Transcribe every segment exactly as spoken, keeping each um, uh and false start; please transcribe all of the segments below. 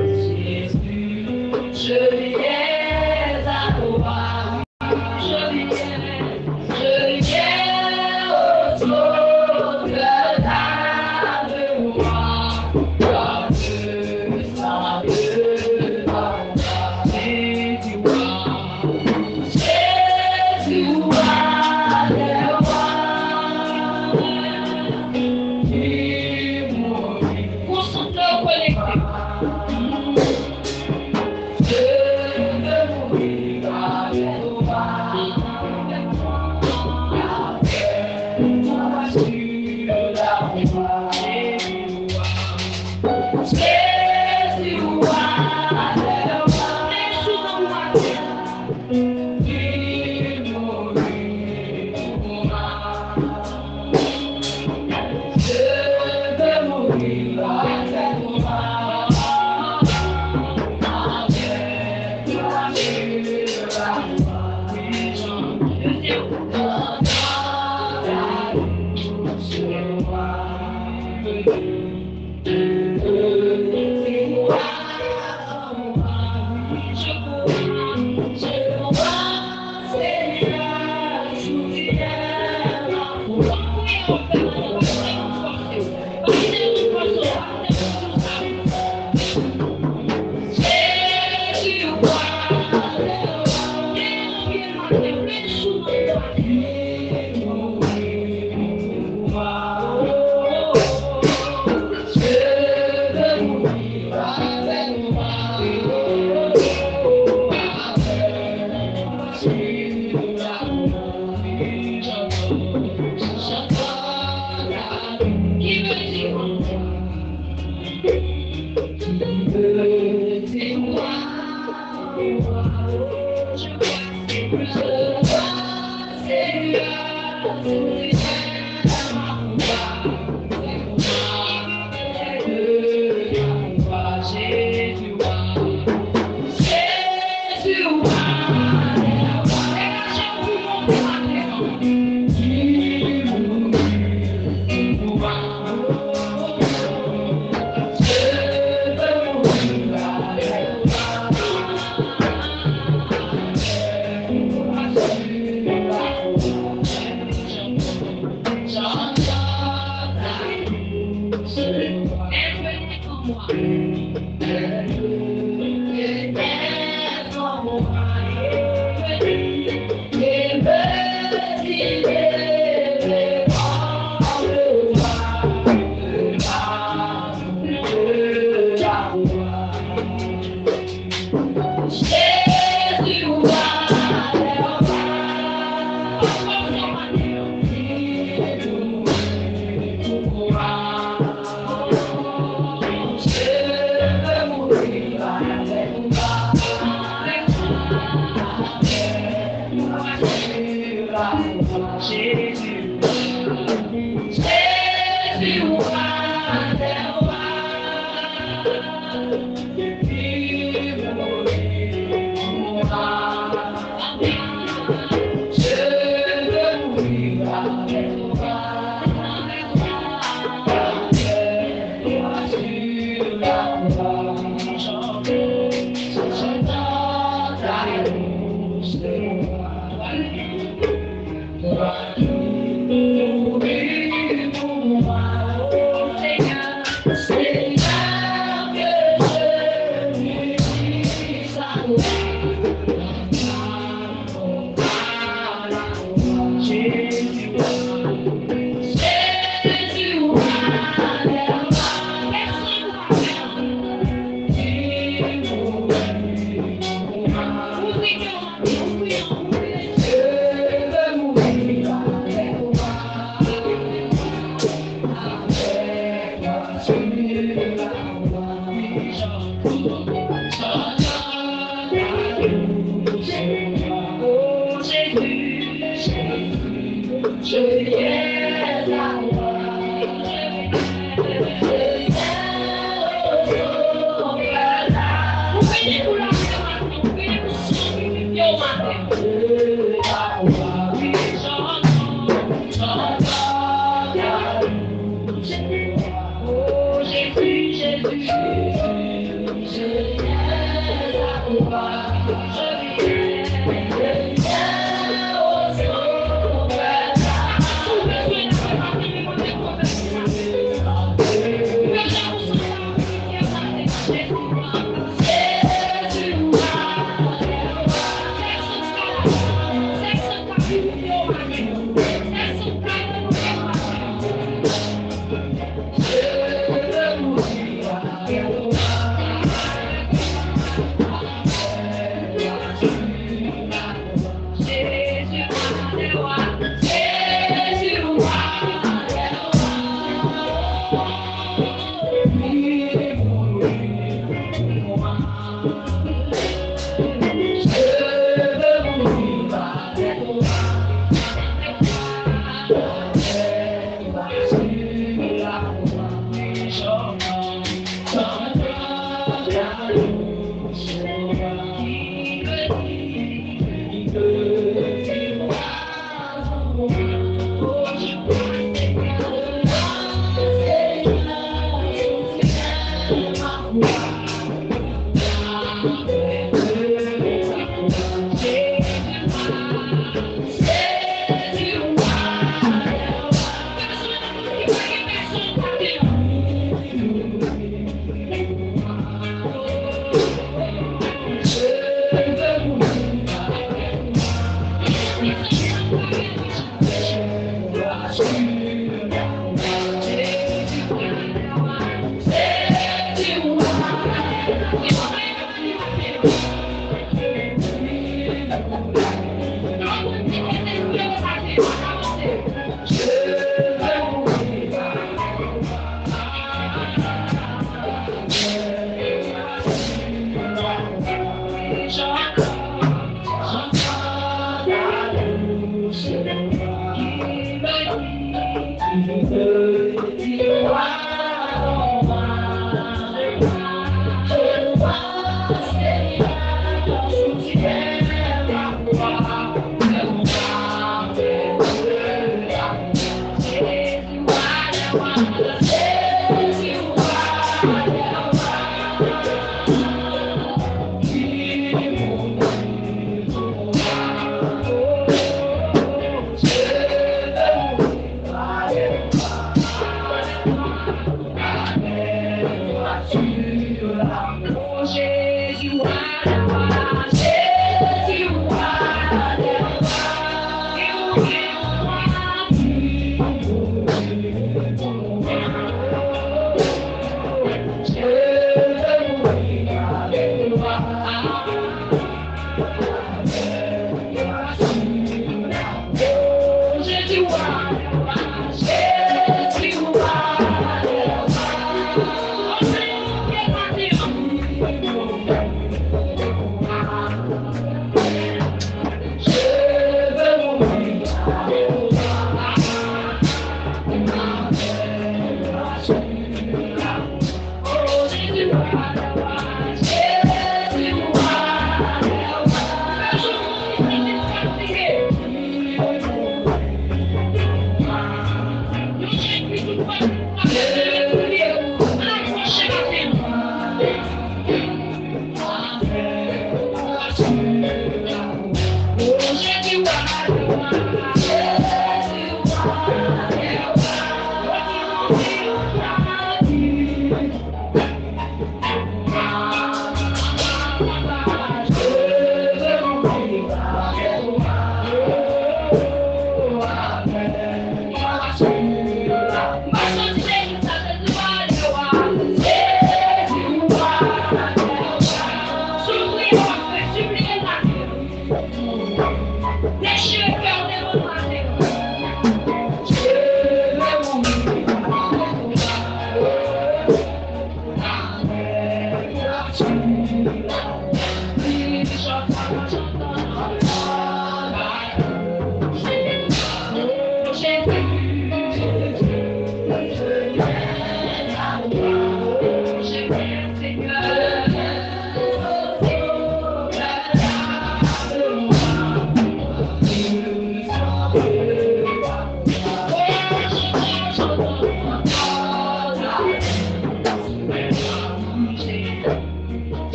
Jésus, je viens à toi. Je viens, je viens au trône de ta gloire, car tu m'as de ta gloire. Jésus, roi des rois, qui mourit. Konsantre w, konekte.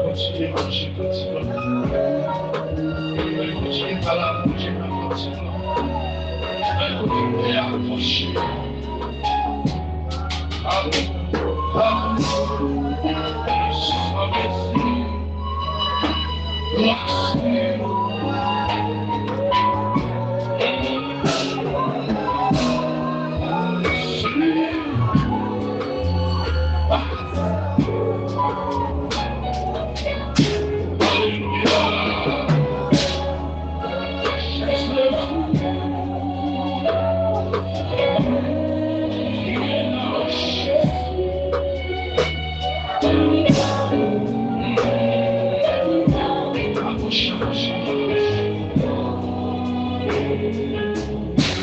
Kontinye mache, kontinye. Kontinye pale ak Bondye nan kontinye. Kontinye apwoche. Amen. Amen. Amen.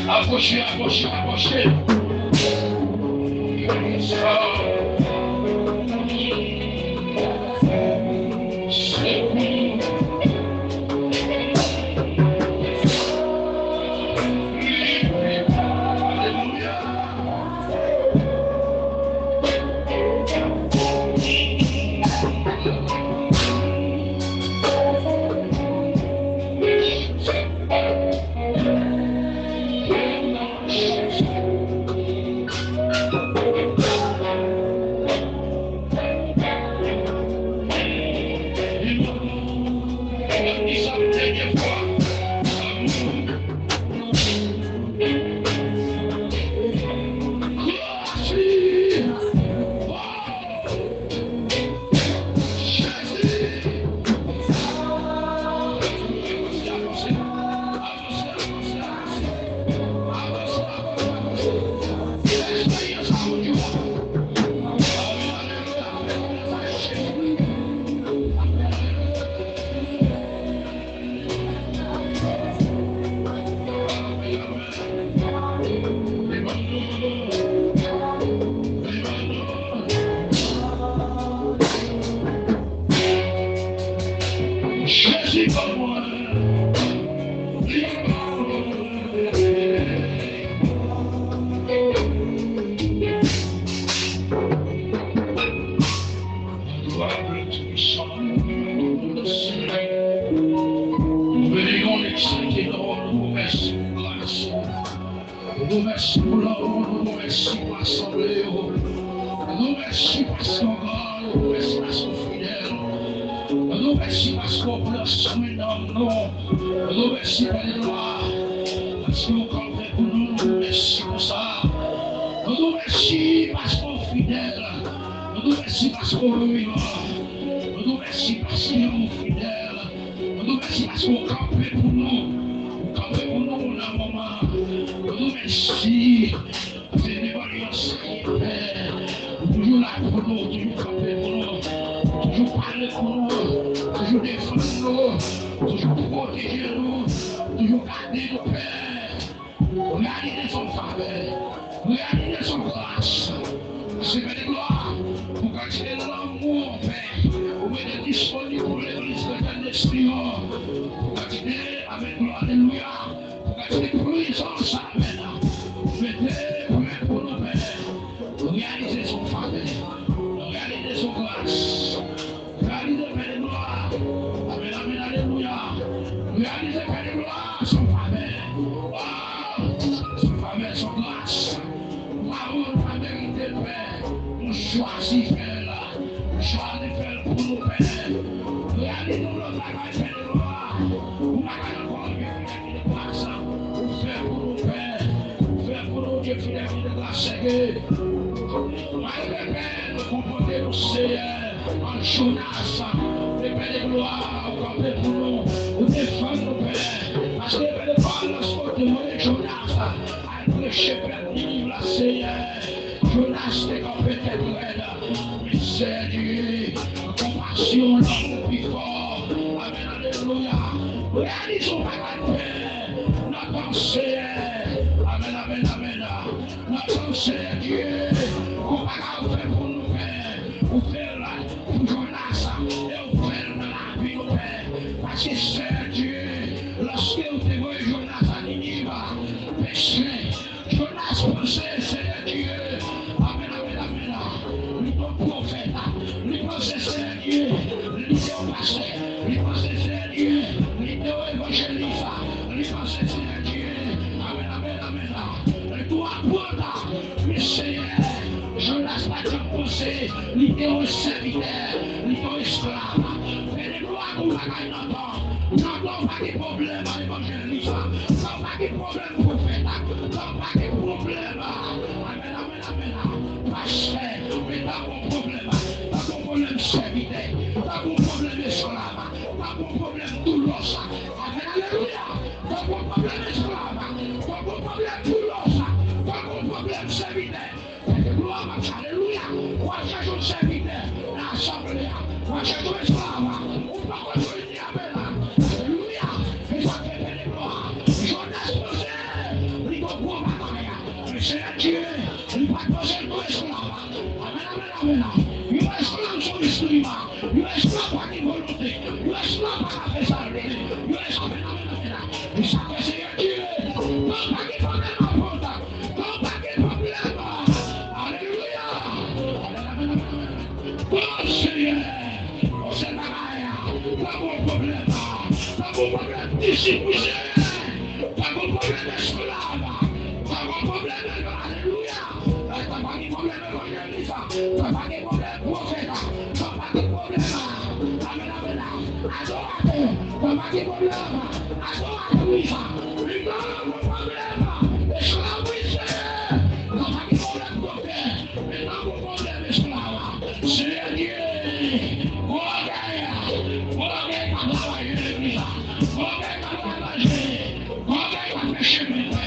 Apwoche, apwoche, apwoche. Alelouya. sanble yo. Nou mèsi paske w gran, nou mèsi paske w fidèl. Nou mèsi paske w pran swen nanm nou. Nou mèsi, Pè de glwa, paske w kanpe pou nou, nou mèsi pou sa. Nou mèsi paske w fidèl. Nou mèsi paske w vivan. Nou mèsi paske w fidèl. Nou mèsi paske w kanpe pou nou. Ou kanpe pou nou nan moman. Nou mèsi. Senyè, nou saluye, Pè. Ou toujou la pou nou, ou toujou kanpe pou nou, ou toujou pale pou nou, ou toujou defann nou, ou toujou pwoteje nou, ou toujou gade nou, Pè. Reyalize son favè, reyalize son gras. Senyè de glwa, pou kantite lanmou, Pè, ou mete disponib pou legliz Kretyen Lespri an. Pou kantite, amèn, glwa, alelouya. Pou kantite prizans, amèn, ou mete prè pou nou, Pè. Reyalize son favè, reyalize son gras. Reyalize, Pè de glwa. Amèn, amèn, alelouya. Reyalize, Pè de glwa, son favè. Oh, son favè, son gras. Bravo, nou pa merite l, Pè. Nou chwazi fè l. Nou chwazi fè l pou nou, Pè. Reyalize yon lòt bagay, Pè de glwa. Ou pa ka ankò vye fidèl ki de gras. Ou fè pou nou, Pè. Ou fè pou nou, Dye fidèl ki de gras, Senyè. Malgre, Pè, nou konpòte nou, Senyè, an Jonas, e Pè de glwa, ou kanpe pou nou, ou defann nou, Pè. Paske, Pè de glwa, lòske w te voye Jonas al preche pèp Niniv la, Senyè, Jonas te kanpe tèt rèd. Men, Senyè Dye, konpasyon, lanmou pi fò. Amèn, alelouya. Reyalize yon bagay, Pè, nan tan, Senyè. Amèn, amèn, amèn. Nan tan, Senyè Dye, yon bagay ou fè pou nou, Pè. Ou fè l pou Jonas, e ou fè l nan lavi nou, Pè. Paske, Senyè Dye, lòske ou te voye Jonas a Niniv, peche, Jonas panse, Senyè Dye, amèn, amèn, amèn, li te yon pwofèt, li panse, Senyè Dye, li te yon pastè, li panse, Senyè Dye, li te yon evanjelis, li panse, Senyè Dye, amèn, amèn, amèn, li te yon apot. Men Senyè, Jonas pa t janm panse li te yon sèvitè, li te yon esklav. Pè de glwa, gon bagay nan tan. Nan tan, pa gen pwoblèm evanjelis. Tan, pa gen pwoblèm pwofèt. Tan, pa gen pwoblèm, amèn, amèn, amèn, pastè. Men tan, gon pwoblèm. Tan, gon pwoblèm sèvitè. Tan, gon pwoblèm esklav. Tan, gon pwoblèm doulos. Amèn, alelouya. Tan, gon pwoblèm esklav. Tan, gon pwoblèm doulos. Tan, gon pwoblèm sèvitè. Pè de glwa, m ap di alelouya. W ap chèche yon sèvitè nan asanble a. W ap chèche yon esklav. Ou poko jwenn li, amèn. Alelouya. E sa k fè, Pè de glwa, Jonas panse li te yon gwo bagay. Men Senyè Dye, li pa t panse l te yon esklav. Amèn, amèn, amèn. Yon esklav se yon enstriman. Yon esklav pa gen volonte. Yon esklav pa ka fè sa l vle. Yon esklav, amèn, amèn, amèn. E sa k fè, Senyè Dye, tan pa gen pwoblèm apot. Tan pa gen pwoblèm. Alelouya. Amèn, amèn, amèn, amèn. O Senyè, o Senyè, tan gon pwoblèm, tan gon pwoblèm disip, wi, Senyè, tan gon pwoblèm esklav, tan gon pwoblèm, alelouya, tan pa gen pwoblèm evanjelis, tan pa gen pwoblèm pwofèt, tan pa gen pwoblèm, amèn, amèn, adoratè, tan pa gen pwoblèm adoratris, li pa gen pwoblèm esklav, wi, Senyè, tan pa gen pwoblèm doktè. Men nan gwo pwoblèm esklav, Senyè Dye, gwo ògèy, gwo ògèy k ap ravaje legliz la, gwo ògèy k ap ravaje, gwo ògèy k ap fè chemen pè.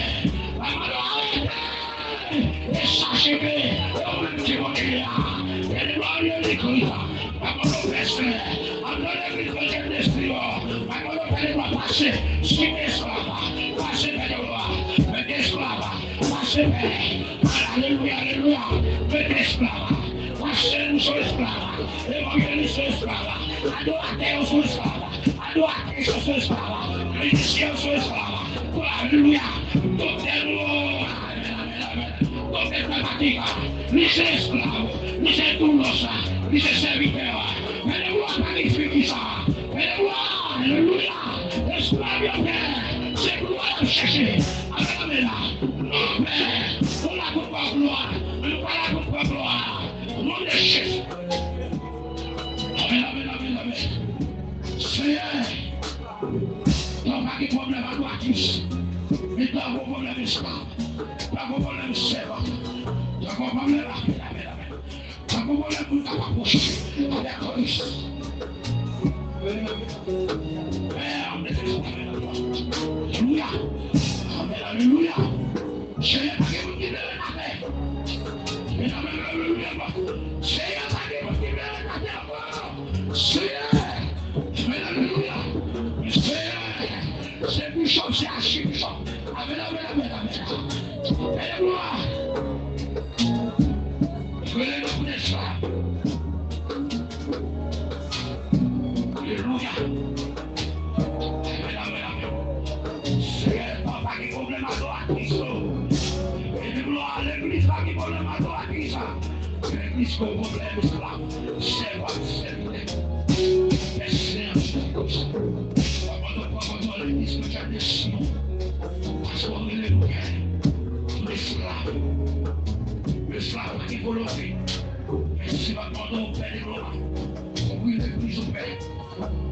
Mwen mande w arete e sache ke e ou menm ki Bondye a. Pè de glwa, Jezikri, mwen mande w pèse anndan legliz Kretyen Lespri an, mwen mande w Pè de glwa pase, site esklav, pase Pè de glwa, mete esklav, pase pè. Alelouya, alelouya. Mete esklav. Pastè nou se esklav. Evanjelis se esklav. Adoratè yo se esklav. Adoratris yo se esklav. Mizisyen yo se esklav. Alelouya. Doktè nou, amèn, amèn, amèn. Doktè Fanatik, li se esklav. Li se doulos. Li se sèvitè. Men le glwa pa gen figi sa. Men le glwa, alelouya. Esklav yo pè. Se glwa y ap chèche. Amèn, amèn. Non, Pè, ou la pou pran glwa. Men Ala pou pran glwa. O non de Jezi. Amèn, amèn, amèn, amèn. Senyè, nou pa gen pwoblèm ak dwatris. Men nou pa gen pwoblèm esklav. Nou pa gen pwoblèm sèvant. Nou pa gen pwoblèm, amèn, amèn, amèn. Sa pou mwen pou ta pa pwoche avèk Kris. Pè, mete sa avèk nou. Alelouya. Amèn, alelouya. Senyè, pa gen moun ki byen atè. Amèn, amèn, alelouya. Senyè, pa gen moun ki byen atè ankò. Senyè, amèn, alelouya. Senyè, se bishop, se achi bishop. Amèn, amèn, amèn, amèn. Alelouya. Rele nou pou nespa. Alelouya. Amèn, amèn, amèn. Senyè, pa gen pwoblèm ak dwatris yo. Rele glwa, legliz pa gen pwoblèm ak dwatris. Legliz pa gen pwoblèm, esklav, sèvant, sèvant. Pèsè an sou kòs. Papa, nou pran kontwòl legliz, nou tchèp de Siyon. Paske w rele nou pè. Nou esklav. Esklav pa gen volonte. Men si w ap mande w pè de glwa, kouvri legliz ou pè.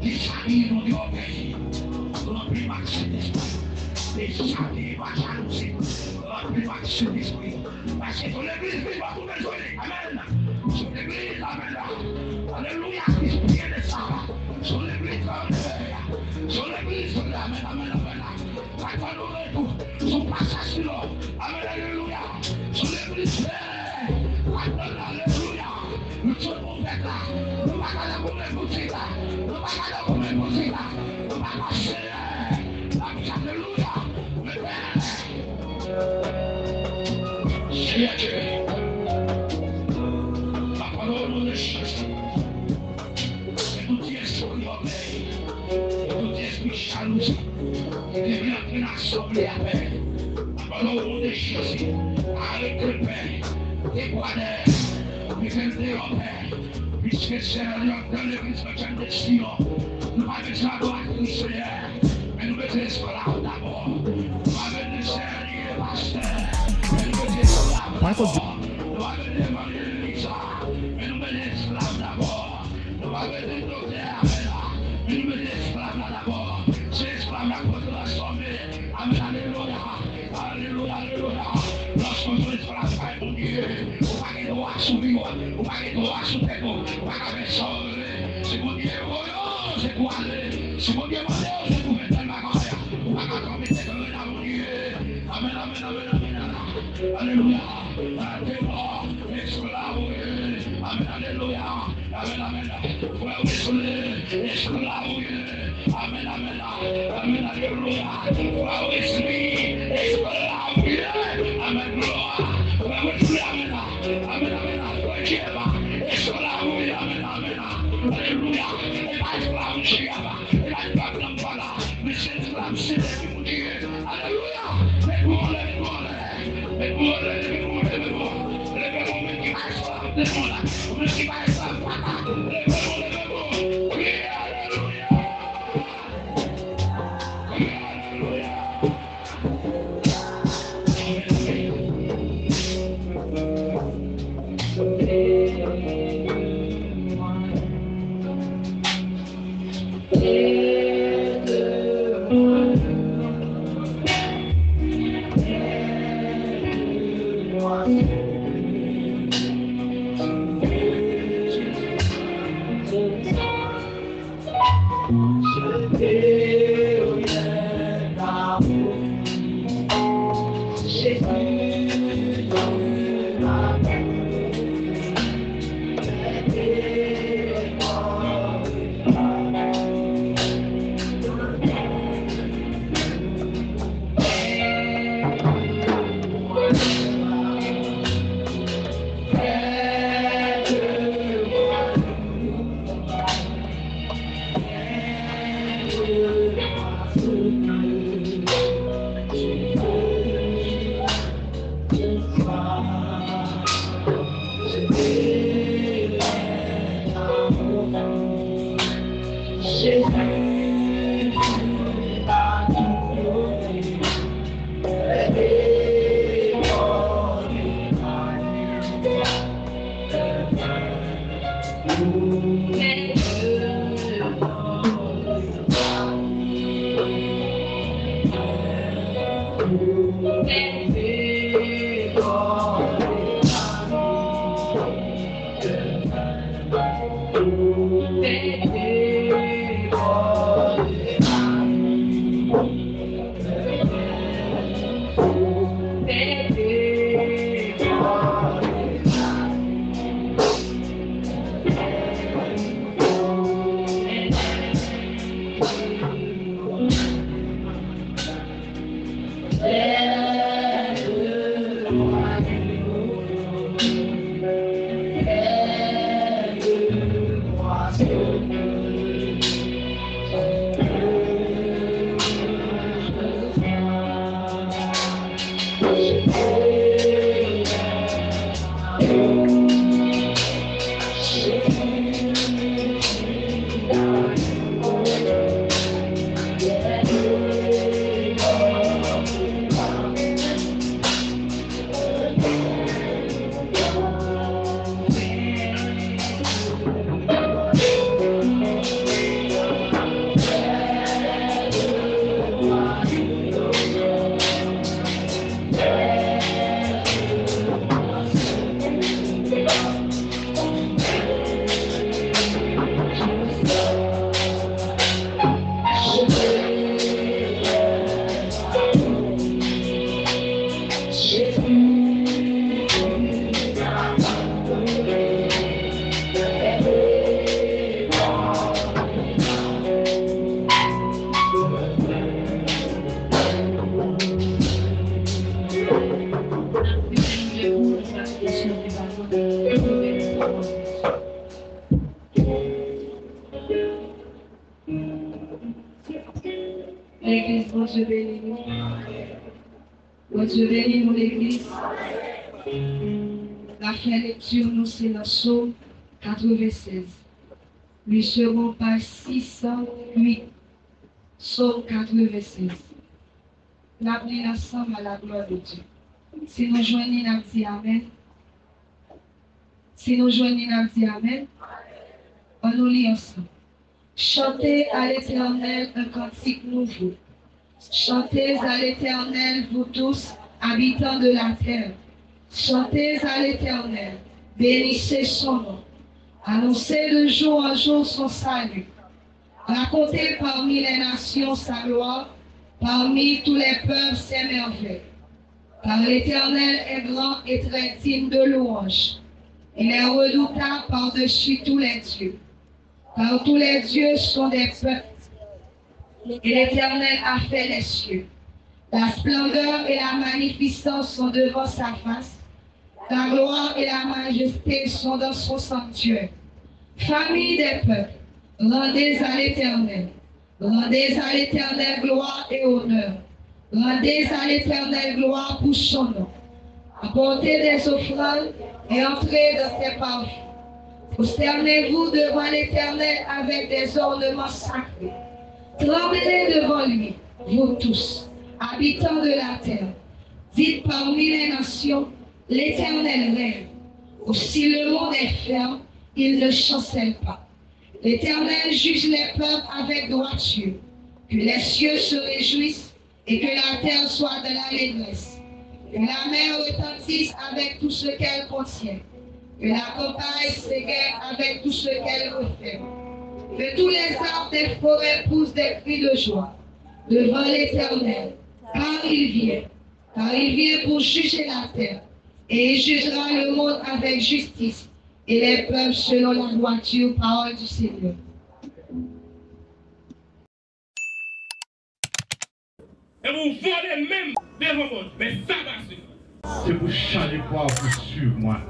Dezabiye nou de ògèy. Ranpli m ak Sentespri. Dezabiye m ak jalouzi. Ranpli m ak Sentespri. Paske se yon legliz vivan pou bezwen li. Amèn. Se yon legliz, amèn. Alelouya, ki pye de sa. Se yon legliz, amèn. Se yon legliz, amèn, amèn, amèn. Sa k fè nou rete sou pasaj Silo. Amèn, alelouya. Se yon legliz fè. Amèn, alelouya. Nou sot pou fèt la. Nou pa ka nan goumen pou tit la. Nou pa ka nan goumen pou tit la. Nou pa ka sere. Alelouya. Senyè Dye, papa, o non de Jezi, ke tout espri ògèy, ke tout espri jalouzi, ki te vle antre nan asanble a, papa, o non de Jezi, arete, pè, dekwadè, mete l deyò, pè. Piske se nan yon gran legliz nan tèt de Siyon, nou pa bezwen adoratris, Senyè, men nou bezwen esklav dabò. Nou pa bezwen sèvi pastè, men nou bezwen esklav dabò. Nou pa bezwen evanjelis, men nou bezwen esklav dabò. Nou pa bezwen doktè, amèn, men nou bezwen esklav la dabò. Se esklav la k pou transfòme. Amèn, alelouya. Alelouya, alelouya. Lòske w se esklav pa Bondye, ou pa gen dwa sou vi w, ou pa gen dwa sou tèt ou, ou pa ka fè sa w vle. Si Bondye voye w, se pou ale. Si Bondye mande w, se pou fè tèl bagay. Ou pa ka fèmen tèt ou nan Bondye. Amèn, amèn, amèn, amèn. Alelouya. Debò, esklav ou ye. Amèn, alelouya. Amèn, amèn. Frè Wesley, esklav ou ye. Amèn, amèn. Amèn, alelouya. Frè Wesley, esklav ou ye. Amèn, glwa. Frè Wesley, amèn. Amèn, amèn. Frè Jeff, esklav ou ye. Amèn, amèn. Alelouya. E pa esklav Jeff, e pa esklav Nampala, men se esklav Sentespri Bondye. Alelouya. Leve w anlè, leve w anlè. Leve w anlè, leve w anlè, leve w anlè. Leve w, ou menm ki pa esklav demon la. Ou menm ki pa esklav papa. Leve w, leve w. Kriye alelouya. Kriye alelouya. Legliz, Bondye beni nou. Bondye beni nou, legliz. N ap fè lekti nou se nan Sòm katrevensèz. Li segon paj sis san uit. Sòm katrevensèz. N ap li l ansanm à la gloire de Dieu. Si nou jwenn li, n ap di amèn. Si nou jwenn li, n ap di amèn. Ann nou li ansanm. Chantez à l'Éternel un cantique nouveau. Chantez à l'Éternel, vous tous, habitants de la terre. Chantez à l'Éternel, bénissez son nom. Annoncez de jour en jour son salut. Racontez parmi les nations sa gloire, parmi tous les peuples ses merveilles. Car l'Éternel est grand et très digne de louange. Il est redoutable par-dessus tous les dieux. Car tous les dieux sont des peuples, et l'Éternel a fait les cieux. La splendeur et la magnificence sont devant sa face. La gloire et la majesté sont dans son sanctuaire. Famille des peuples, rendez à l'Éternel. Rendez à l'Éternel gloire et honneur. Rendez à l'Éternel gloire pour son nom. Apportez des offrandes et entrez dans ses parvis. Prosternez-vous devant l'Éternel avec des ornements sacrés. Tremblez devant lui, vous tous, habitants de la terre. Dites parmi les nations, l'Éternel règne. Aussi le monde est ferme, il ne chancelle pas. L'Éternel juge les peuples avec droiture. Que les cieux se réjouissent et que la terre soit dans l'allégresse. Que la mer retentisse avec tout ce qu'elle contient. Que la campagne s'égaie avec tout ce qu'elle renferme. Que tous les arbres des forêts poussent des cris de joie devant l'Éternel, car il vient, car il vient pour juger la terre, et il jugera le monde avec justice et les peuples selon la droiture. Parole du Seigneur. E pou w vole menm devan Bondye. Men sa pase. C'est pour changer pour suivre moi.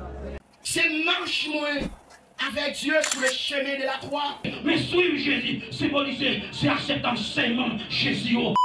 Se mach mwen avec Dieu sur le chemin de la croix. Men swiv Jezi, senbolize, se aksepte ansèyman Jezi yo.